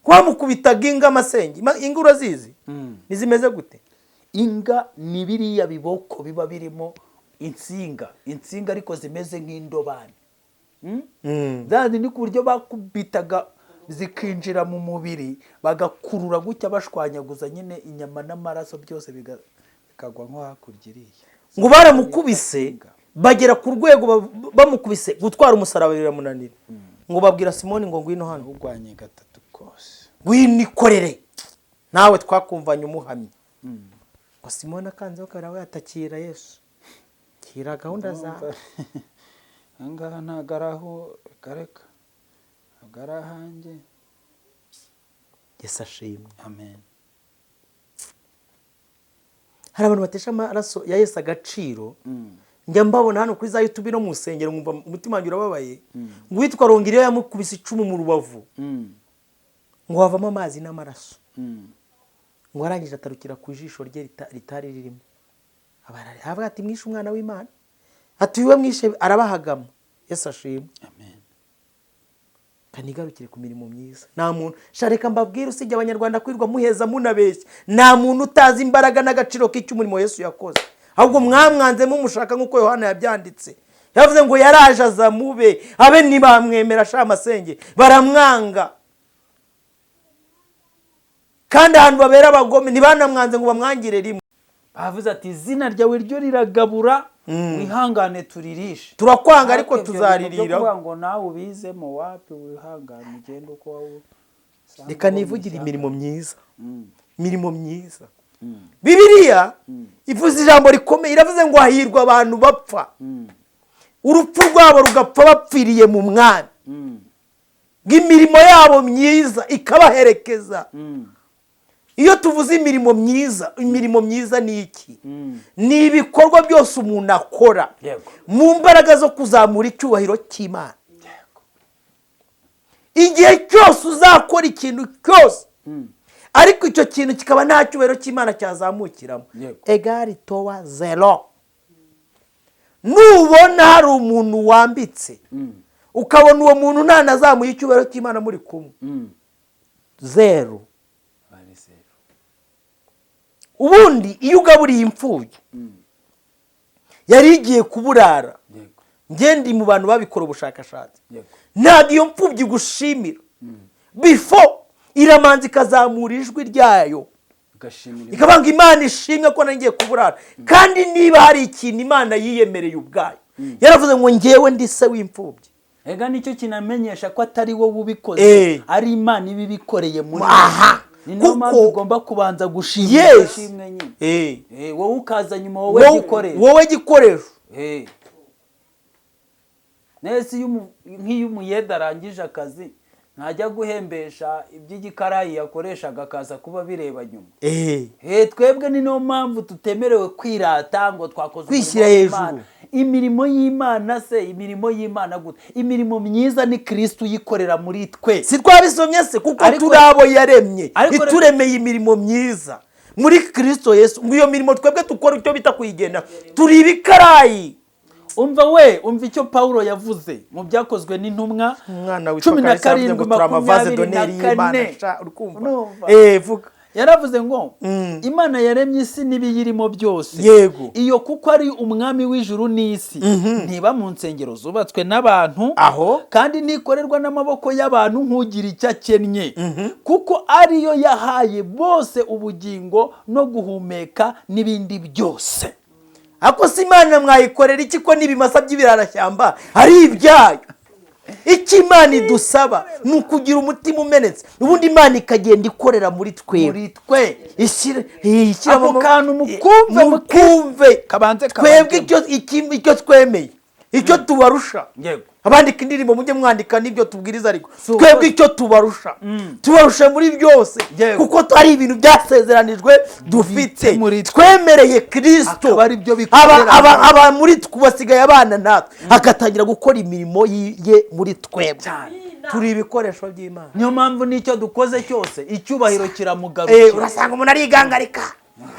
Kwamukubitaga inga, amasenge. Inga urazizi? Ntizimeze gute? Inga ni biriya biboko biba birimo insinga, insinga ariko zimeze nk'indobani. Za zindi ku buryo bakubitaga zikinjira mu mubiri, bagakurura gutya, bashwanyaguza nyine inyama n'amaraso byose bikagwa nko hakurya iriya. Ngo baramukubise bagera ku rwego bamukubise gutwara umusaraba biramunanira. Ngo babwira Simoni ngo: "Ngwino hano." Urwanye gatatu kose. "Ngwino ikorere nawe, twakumvanye umuhamya." Ngo Simoni akanzeho kabiri, we yatakira Yesu, kira gahunda zawe. Ahangaha ntabwo ari aho, reka reka, ntabwo ari ahanjye. Yesu ashimwe. Amen. Hari abantu batesha amaraso ya Yesu agaciro. Njya mbabona hano kuri za YouTube no mu rusengero, nkumva umutima wanjye urababaye. Ngo uwitwa Rongiriyo yamukubise icumu mu rubavu, ngo havamo amazi n'amaraso, ngo arangije atarukira ku jisho rye ritari ririmo. Aravuga ati: "Mwishe umwana w'Imana." Ati: "Uyu we mwishe arabahagama." Yesu ashimwe. Amen. Kanigarukire ku mirimo myiza. Nta muntu sha, reka mbabwire, usibye Abanyarwanda kwirirwa muheza munabeshya, nta muntu utazi imbaraga n'agaciro k'icyo umurimo Yesu yakoze. Ahubwo mwamwanze mumushaka, nk'uko Yohana yabyanditse. Yavuze ngo yaraje aza mube abe ntibamwemera. Sha amasenge, baramwanga, kandi ahantu babera abagome ntibanamwanze ngo bamwangire rimwe. Bavuze ati: "Izina ryawe ryo riragabura, wihangane turirishe." Turakwanga ariko Ariko ibyo bintu byo tuzaririraho. kuvuga ngo nawe ubizemo, wapi, wihangane ugende uko wowe usanga Reka uwo mu nivugire ishyamba. imirimo myiza. Imirimo myiza, Bibiliya ivuze ijambo rikomeye. Iravuze ngo hahirwa abantu bapfa, urupfu rwabo rugapfa bapfiriye mu Mwami, ngo imirimo yabo myiza ikabaherekeza. Iyo tuvuze imirimo myiza, imirimo myiza ni iki? Ni ibikorwa byose umuntu akora mu mbaraga zo kuzamura icyubahiro cy'Imana. Igihe cyose uzakora ikintu cyose, ariko icyo kintu kikaba nta cyubahiro cy'Imana cyazamukiramo, égale toi zéro. Nubona hari umuntu wambitse, ukabona uwo muntu ntanazamuye icyubahiro cy'Imana muri kumwe, zéro. Bari zéro. Ubundi iyo ugaburiye imfubyi yari igiye kuburara, njye ndi mu bantu babikora ubushakashatsi, ntabwo iyo mfubyi igushimira. Before iramanza ikazamura ijwi ryayo, ugashimira. ikavuga ngo: "Imana ishimwe ko ngiye kuburara." Kandi niba hari ikintu Imana yiyemereye ubwayo, yaravuze ngo: "Ngewe ndi se w'imfubyi." Ega nicyo kinamenyesha ko atari wowe ubikoze, ari Imana iba ibikoreye muri Aha. Ni niyo mpamvu Kuko ugomba kubanza gushima Yes. ishimwe nyine. Eh, Wowe ukaza nyuma, wowe gikoresho. Wowe gikoresho. Nese nk'iyo umuyede arangije akazi, ntajya guhembesha iby'igikarayi yakoreshaga, akaza kuba bireba nyuma. Twebwe ni niyo mpamvu tutemerewe kwirata ngo twakoze umurimo Kwishyira w'Imana. hejuru. Imirimo y'Imana se, imirimo y'Imana gute? Imirimo myiza ni Kristo uyikorera muri twe. Si twabisomye se? Kuko turi abo yaremye, ituremeye imirimo myiza muri Kristo Yesu, ngo iyo mirimo twebwe dukora icyo bita kuyigenda, turi ibikarayi. Umva we, umva icyo Pawulo yavuze mu Byakozwe n'Intumwa Umwana witwa cumi na Kalisa yavuze ngo karindwi turi amavaze makumyabiri na d'honneur y'Imana. kane. Sha, uri kumva? Urumva? Eh, vuga. Yaravuze ngo Imana yaremye isi n'ibiyirimo byose, iyo kuko ari umwami w'ijuru n'isi, ntiba mu nsengero zubatswe n'abantu, Aho. kandi ntikorerwa n'amaboko y'abantu nk'ugira icyo akennye, kuko ariyo yahaye bose ubugingo no guhumeka n'ibindi byose. Ariko si Imana mwayikorera iki, ko n'ibimasa by'ibirarashyamba ari ibyayo? Icyo Imana idusaba ni ukugira umutima umenetse, ubundi Imana ikagenda ikorera muri twebwe. Muri twe. Ishyiramo Ako kantu mukumve, mukumve. Kabanze Twebwe kabanze. icyo twemeye, icyo tubarusha, abandika indirimbo mujye mwandika n'ibyo tubwiriza, ariko Si uko- twebwe icyo tubarusha, tubarusha muri byose, kuko ari ibintu byasezeranijwe dufite, muri twe. twemereye Kirisito. Akaba ari byo bikorera Aba muri twe, basigaye abana natwe, agatangira gukora imirimo ye muri twebwe. Cyane. Turi ibikoresho by'Imana. Niyo mpamvu n'icyo dukoze cyose icyubahiro kiramugarukira. Urasanga umuntu arigangarika,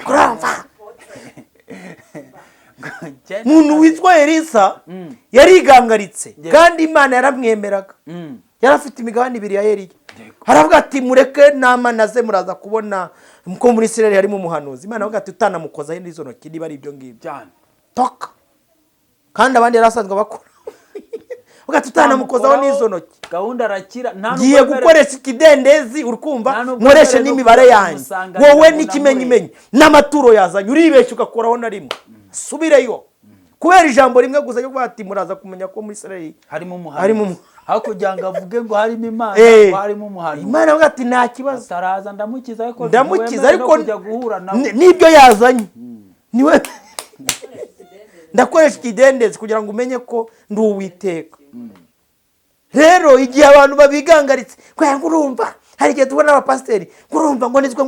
kurumva umuntu witwa Elisa yarigangaritse, kandi Imana yaramwemeraga. Yari afite imigabane ibiri ya Eliya. Aravuga ati: "Mureke namanaze, muraza kubona ko muri Isirayeli harimo umuhanuzi." Imana aravuga ati: "Utanamukozaho n'izo ntoki, niba ari ibyo ngibyo." Toka. Kandi abandi yari asanzwe abakora. Avuga ati: "Utanamukozaho n'izo ntoki." Gahunda arakira, nta nubwo "Ngiye wemerewe- gukoresha ikidendezi, urikumva, Nta nubwo nkoreshe wemerewe no n'imibare kuza yanjye." kumusanganira Wowe ngo n'ikimenyimenyi n'amaturo yazanye, uribeshya ugakoraho na rimwe, subireyo, kubera ijambo rimwe gusa ryo kuvuga ati: "Muraza kumenya ko muri Isirayeli harimo umuhanuzi." Harimo Aho kugira ngo avuge ngo harimo Imana, ngo harimo umuhanuzi. Imana avuga ati: "Nta kibazo." Ataraza ndamukiza, ariko Ndamukiza, ntiwemerewe ariko no kujya guhura nawe. N'ibyo yazanye niwe ndakoresha ikidendezi kugira ngo umenye ko ndi Uwiteka. Rero igihe abantu babigangaritse kubera ngo urumva hari igihe tubona abapasiteri ngo urumva ngo nitwe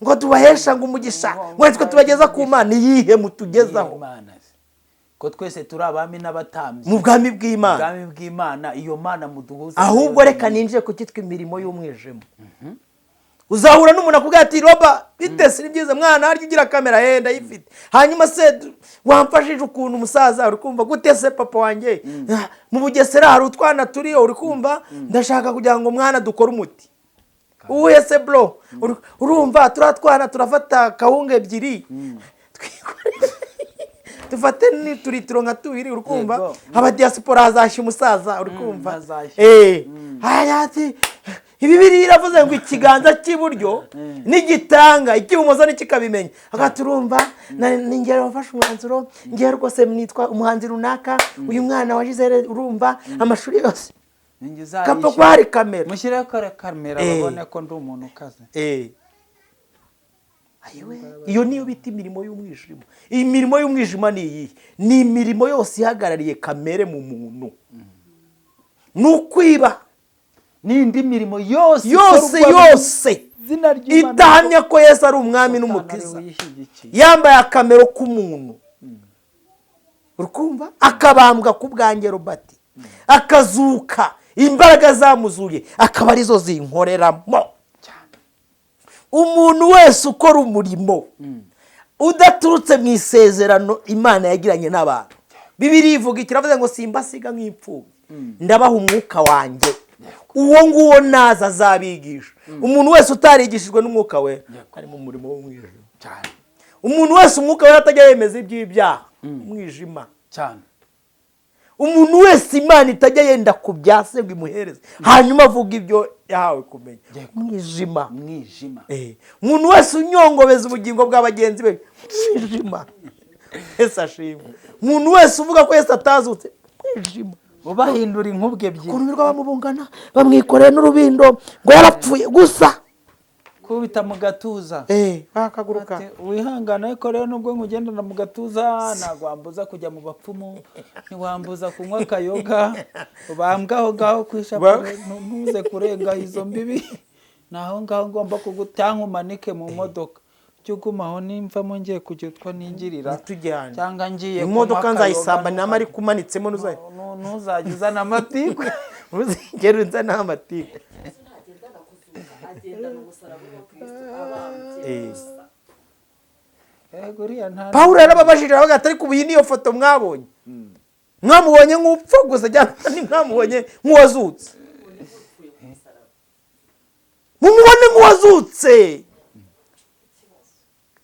ngo tubahesha ngo umugisha, ngo nitwe tubageza ku Mana. Iyihe mutugezaho? Imana se? Ko twese turi abami n'abatambyi mu bwami bw'Imana. Ubwami bw'Imana, iyo Mana muduhuza. Ahubwo reka ninjiye ku cyitwa imirimo y'umwijima. Uzahura n'umuntu akubwira ati: "Roba, bite se? Ni byiza mwana, harya ugira kamera?" "He, ndayifite." "Hanyuma se wamfashije ukuntu umusaza, uri kumva gute se papa wanjye? Ah, mu Bugesera hari utwana turiyo, uri kumva, ndashaka kugira ngo mwana dukore umuti." "Uwuhe se bro?" "Urumva turiya twana turafata kawunga ebyiri, twikorere, dufate n'uturitiro nka tubiri, uri kumva, abadiyasipora hazashya umusaza, uri kumva." Hazashya. Haya ati Bibiliya iravuze ngo ikiganza cy'iburyo nigitanga, icy'ibumoso ntikikabimenya. Agati urumva ni njye wafashe umwanzuro, ngewe rwose nitwa umuhanzi runaka, uyu mwana wa Gisele, urumva amashuri yose Ninjye kapfa uzayishyura. kuba hari kamera. Mushyireho kare kamera, babone ko ndi umuntu ukaze. Ayiwe, iyo niyo bita imirimo y'umwijima. Iyi mirimo y'umwijima ni iyihe? Ni imirimo yose ihagarariye kamere mu muntu, ni ukwiba N'indi mirimo yose yose ikorwa mu yose izina ry'Imana, itahamya ko Yesu ari umwami Satani n'umukiza, ariwe uyishyigikiye. yambaye akamero k'umuntu, urukumva, akabambwa ku bwanjye Robert, akazuka, imbaraga zamuzuye akaba arizo zinkoreramo. Umuntu wese ukora umurimo udaturutse mu isezerano Imana yagiranye n'abantu, Bibiliya ivuga ikiravuze ngo: "Simbasiga nk'imfubyi, ndabaha umwuka wanjye, uwo nguwo naza azabigisha." Umuntu wese utarigishijwe n'umwuka we ari mu murimo w'umwijima. Umuntu wese umwuka we atajya yemeza iby'ibyaha, umwijima. Umuntu wese Imana itajya yenda ku byase ngo imuhereze, hanyuma avuga ibyo yahawe kumenya, umwijima. Umwijima. Umuntu wese unyongobeza ubugingo bwa bagenzi be, umwijima. Yesu ashimwe. Umuntu wese uvuga ko Yesu atazutse, umwijima. Ubahindura inkubwe ebyiri. Ukuntu birirwa bamubungana, bamwikoreye n'urubindo ngo yarapfuye gusa. Kubita mu gatuza. Bakaguruka. Ati, wihangane ariko rero nubwo nkugendana mu gatuza, ntabwo wambuza kujya mu bapfumu, ntiwambuza kunywa akayoga, ubambwe aho ngaho ku ishapure, ntuze kurenga izo mbibi, ni aho ngaho ngomba cyangwa umanike mu modoka, ujye uguma aho nimvamo ngiye kugira utwo ningirira, Ntitujyane. cyangwa ngiye Imodoka kunywa akayoga, nzayisamba nama ariko umanitsemo ntuzajye uzana amatiku. Ntuzigere uzana amatiku. Ntagendana kuzuka, agendana umusaraba wa Kristo abambye gusa. Yego, uriya nta Pawulo yarababajije aravuga ati ariko ubu iyi niyo foto mwabonye, mwamubonye nk'upfa gusa cyangwa ntimwamubonye nk'uwazutse? Mumubone nk'uwazutse.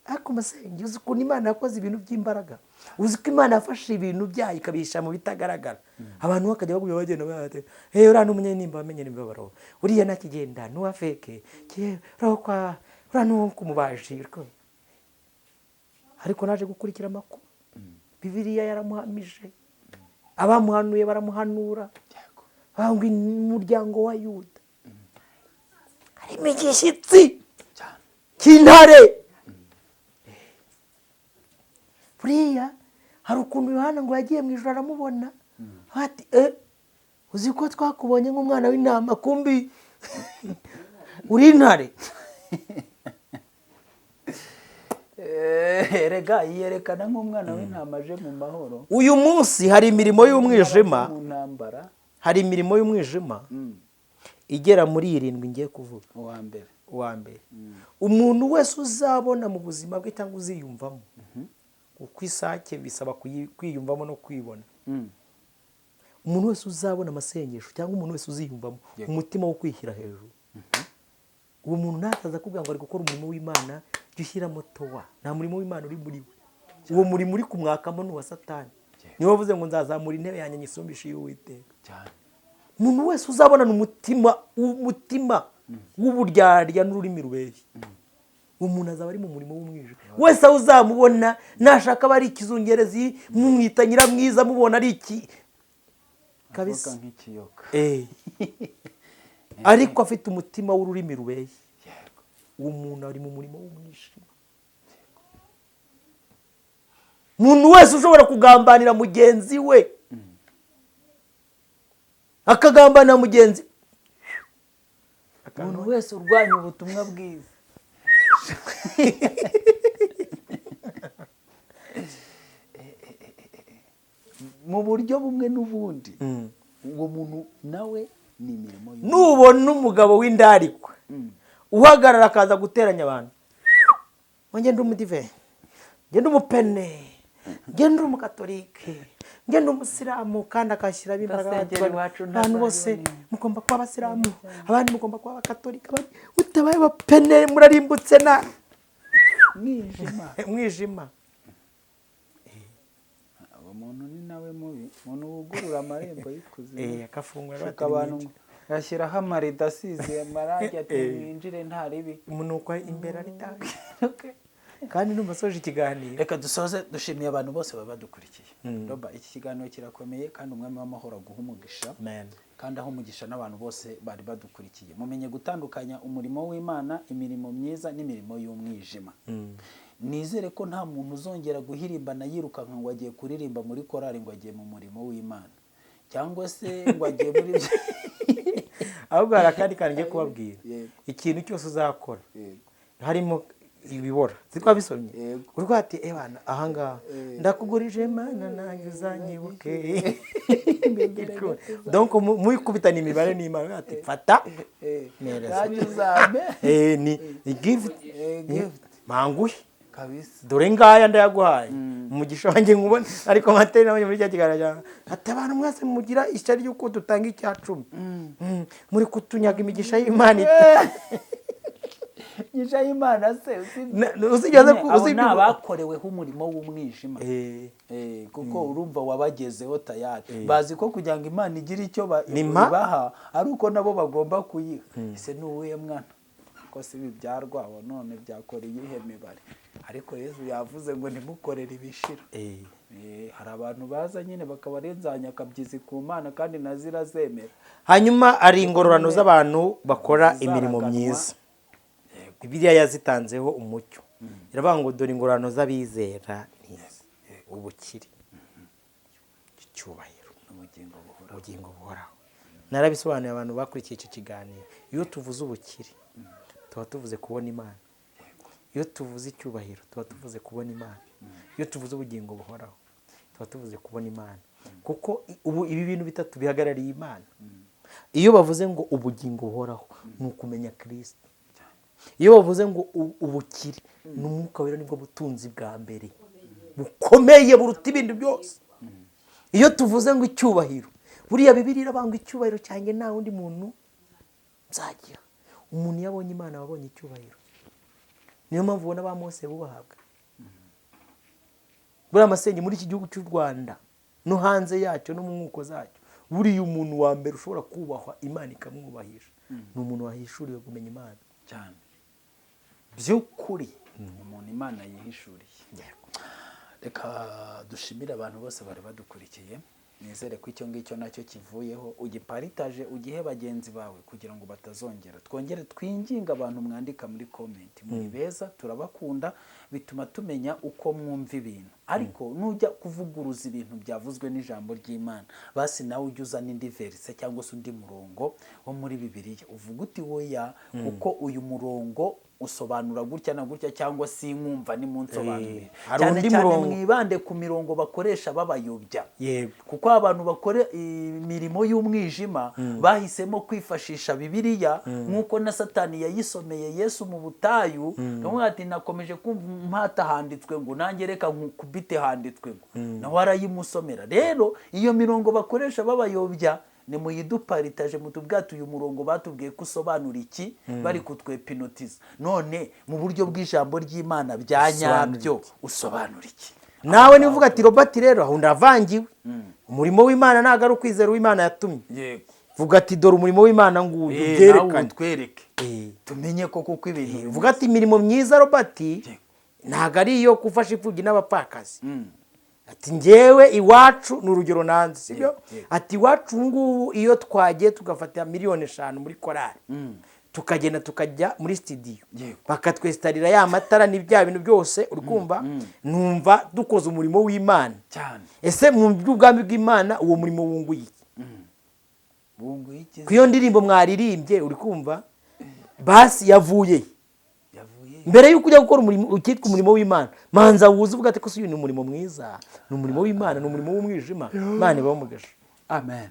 Ariko masenge, uzi ukuntu Imana yakoze ibintu by'imbaraga? Uzi ko Imana yafashe ibintu byayo ikabihisha mu bitagaragara, abantu bakajya bagumya bagenda bati: "Hey, uriya ni umunyanimba wamenye n'imibabaro, uriya ntakigenda n'uwa fake, uriya kwa uriya ni uwo kumubaji." Ariko naje gukurikira amakuru, Bibiliya yaramuhamije, abamuhanuye baramuhanura, bangwa umuryango wa Yuda harimo igishyitsi cy'intare. Buriya hari ukuntu Yohana ngo yagiye mu ijoro aramubona, ati: "Uzi ko twakubonye nk'umwana w'intama, kumbi uri intare?" Erega yiyerekana nk'umwana w'intama aje mu mahoro. Uyu munsi hari imirimo y'umwijima. Mu ntambara. Hari imirimo y'umwijima igera muri 7 ngiye kuvuga. Uwa mbere. Uwa mbere, umuntu wese uzabona mu buzima bwe cyangwa uziyumvamo, kuko isake bisaba kwiyumvamo no kwibona, umuntu wese uzabona amasengesho cyangwa umuntu wese uziyumvamo umutima wo kwishyira hejuru, uwo muntu ntazaza akubwira ngo ari gukora umurimo w'Imana. Jya ushyiramo towa, nta murimo w'Imana uri muri we. Uwo murimo uri kumwakamo ni uwa Satani. Niwe wavuze ngo: "Nzazamura intebe yanjye nyisumbishe iy'Uwiteka." Umuntu wese uzabonana umutima w'uburyarya n'ururimi rubeshya, uwo muntu azaba ari mu murimo w'umwijima. Wese aho uzamubona, nashaka aba ari ikizungerezi, mumwita nyiramwiza, mubona ari iki kabisa. Avuga nk'ikiyoka. Ariko afite umutima w'ururimi rubeshya, uwo muntu ari mu murimo w'umwijima. Umuntu wese ushobora kugambanira mugenzi we, akagambanira mugenzi Umuntu wese urwanya ubutumwa bwiza mu buryo bumwe n'ubundi, uwo muntu nawe ni imirimo y'umwijima. Nubona umugabo w'indarikwa uhagarara akaza guteranya abantu ngo: "Ngende umudive, ngende umupene, ngende umukatolike, ngende umusilamu," kandi akashyiramo imbaraga, Ndasengera iwacu abantu bose ntazayibona. mugomba kuba abasilamu, abandi mugomba kuba abakatolika, abandi utabaye abapene murarimbutse na Mwijima. Mwijima. Uwo muntu ni nawe mubi, umuntu wugurura amarembo y'ikuzimu. Akafungura. Ashuka abantu ngo ashyiraho amarido asize amarangi, ati: "Mwinjire nta ribi." Umunuko imbere ari tabi kandi numva asoje ikiganiro. Reka dusoze dushimiye abantu bose baba badukurikiye. Roba, iki kiganiro kirakomeye, kandi Umwami w'amahoro aguha umugisha. Amen. Kandi aho umugisha n'abantu bose bari badukurikiye. Mumenye gutandukanya umurimo w'Imana, imirimo myiza n'imirimo y'umwijima. Nizere ko nta muntu uzongera guhirimbana yirukanka ngo agiye kuririmba muri korali, ngo agiye mu murimo w'Imana, cyangwa se ngo agiye muri Ahubwo hari akandi kantu ngiye kubabwira. Yego. Ikintu cyose uzakora Yego. harimo ibibora, twabisomye. Yego. Urwo ati: "Ebana ahangaha ndakugurije Mana, nanjye uzanyibuke." Donc muyikubitana imibare n'Imana, ati: "Fata, mereza." Nanjye uzampe. Ni gift. Gift. Manguhe. Kabisa. Dore ngaya ndayaguhaye, umugisha wanjye nkubone. Ariko materi nabonye muri cya kiganiro ati: "Abantu mwese mugira ishyari ry'uko dutanga icya 10, muri kutunyaga imigisha y'Imana." Imigisha y'Imana se usibye Usibye Nyine, abo usibye ni abakoreweho umurimo w'umwijima. Kuko urumva wabagezeho tayari, bazi ko kugira ngo Imana igire icyo Ni mpa. ibaha ari uko nabo bagomba kuyiha. Ese ni uwuhe mwana ko si ibi byarwaho none byakora iyihe mibare? Ariko Yesu yavuze ngo ntimukorere ibishira. Hari abantu baza nyine bakabarenzanya akabyizi ku Mana, kandi na zirazemera. Hanyuma ari ingororano z'abantu bakora imirimo Zizaraganwa. myiza. Yego. Bibiliya yazitanzeho umucyo, iravuga ngo dore ingororano z'abizera ni izi: ubukire, icyubahiro, ubugingo buhoraho. Ubugingo buhoraho. Narabisobanuye, abantu bakurikiye icyo kiganiro. Iyo tuvuze ubukire, tuba tuvuze kubona Imana. Iyo tuvuze icyubahiro, tuba tuvuze kubona Imana. Iyo tuvuze ubugingo buhoraho, tuba tuvuze kubona Imana, kuko ubu ibi bintu bitatu bihagarariye Imana. Iyo bavuze ngo ubugingo buhoraho, ni ukumenya Kirisito. Iyo bavuze ngo ubukire, ni Umwuka Wera, nibwo butunzi bwa mbere bukomeye buruta ibindi byose. Iyo tuvuze ngo icyubahiro, buriya Bibiliya iravuga ngo icyubahiro cyanjye nta wundi muntu nzagira. Umuntu iyo abonye Imana aba abonye icyubahiro. Niyo mpamvu ubona ba Mose bubahabwa. Buriya amasengesho muri iki gihugu cy'u Rwanda no hanze yacyo no mu nkuko zacyo, buriya umuntu wa mbere ushobora kubahwa, Imana ikamwubahisha, ni umuntu wahishuriwe kumenya Imana. Cyane, by'ukuri umuntu Imana yihishuriye. Reka dushimire abantu bose bari badukurikiye. Nizere ko icyo ngicyo nacyo kivuyeho. Ugiparitaje, ugihe bagenzi bawe kugira ngo batazongera. Twongere twinginga abantu mwandika muri comment, muri beza, turabakunda, bituma tumenya uko mwumva ibintu. Ariko nujya kuvuguruza ibintu byavuzwe n'ijambo ry'Imana, basi nawe ujye uzana indi verse cyangwa se undi murongo wo muri Bibiliya, uvuga uti woya, kuko uyu murongo usobanura gutya na gutya, cyangwa si nkumva nimunsobanurire. Hari Cyane undi cyane murongo. mwibande ku mirongo bakoresha babayobya, kuko abantu bakora imirimo y'umwijima bahisemo kwifashisha Bibiliya, nk'uko na Satani yayisomeye Yesu mu butayu, akamubwira ati nakomeje kumva mpata handitswe ngo, nanjye reka nkukubite handitswe ngo, nawe arayimusomera. Rero iyo mirongo bakoresha babayobya, nimuyiduparitaje, mutubwate uyu murongo batubwiye ko usobanura iki, bari kutwepinotiza. None mu buryo bw'ijambo ry'Imana bya nyabyo usobanura iki? Nawe niba uvuga ati Robert rero aho ndavangiwe, umurimo w'Imana ntabwo ari ukwizera uw'Imana yatumye, vuga ati dore umurimo w'Imana nguyu, Nawe byerekane. utwereke, tumenye ko kuko ibintu Vuga ati imirimo myiza, Robert, ntabwo ari iyo gufasha imfubyi n'abapfakazi. Ati njyewe iwacu ni urugero nanze, sibyo? Yego. Ati iwacu ubu ngubu iyo twagiye tugafata 5 miliyoni muri korali, tukagenda tukajya muri sitidiyo, bakatwesitarira ya matara n'ibya bintu byose, uri kumva, numva dukoze umurimo w'Imana. Ese mu by'ubwami bw'Imana uwo murimo wunguye iki? Bunguye iki? Ku iyo ndirimbo mwaririmbye, uri kumva, basi yavuye he? Yavuye. Mbere y'uko ujya gukora umurimo ukitwa umurimo w'Imana, manza wuze uvuga ati ko si uyu ni umurimo mwiza, ni umurimo w'Imana, ni umurimo w'umwijima? Imana ibahe umugisha. Amen.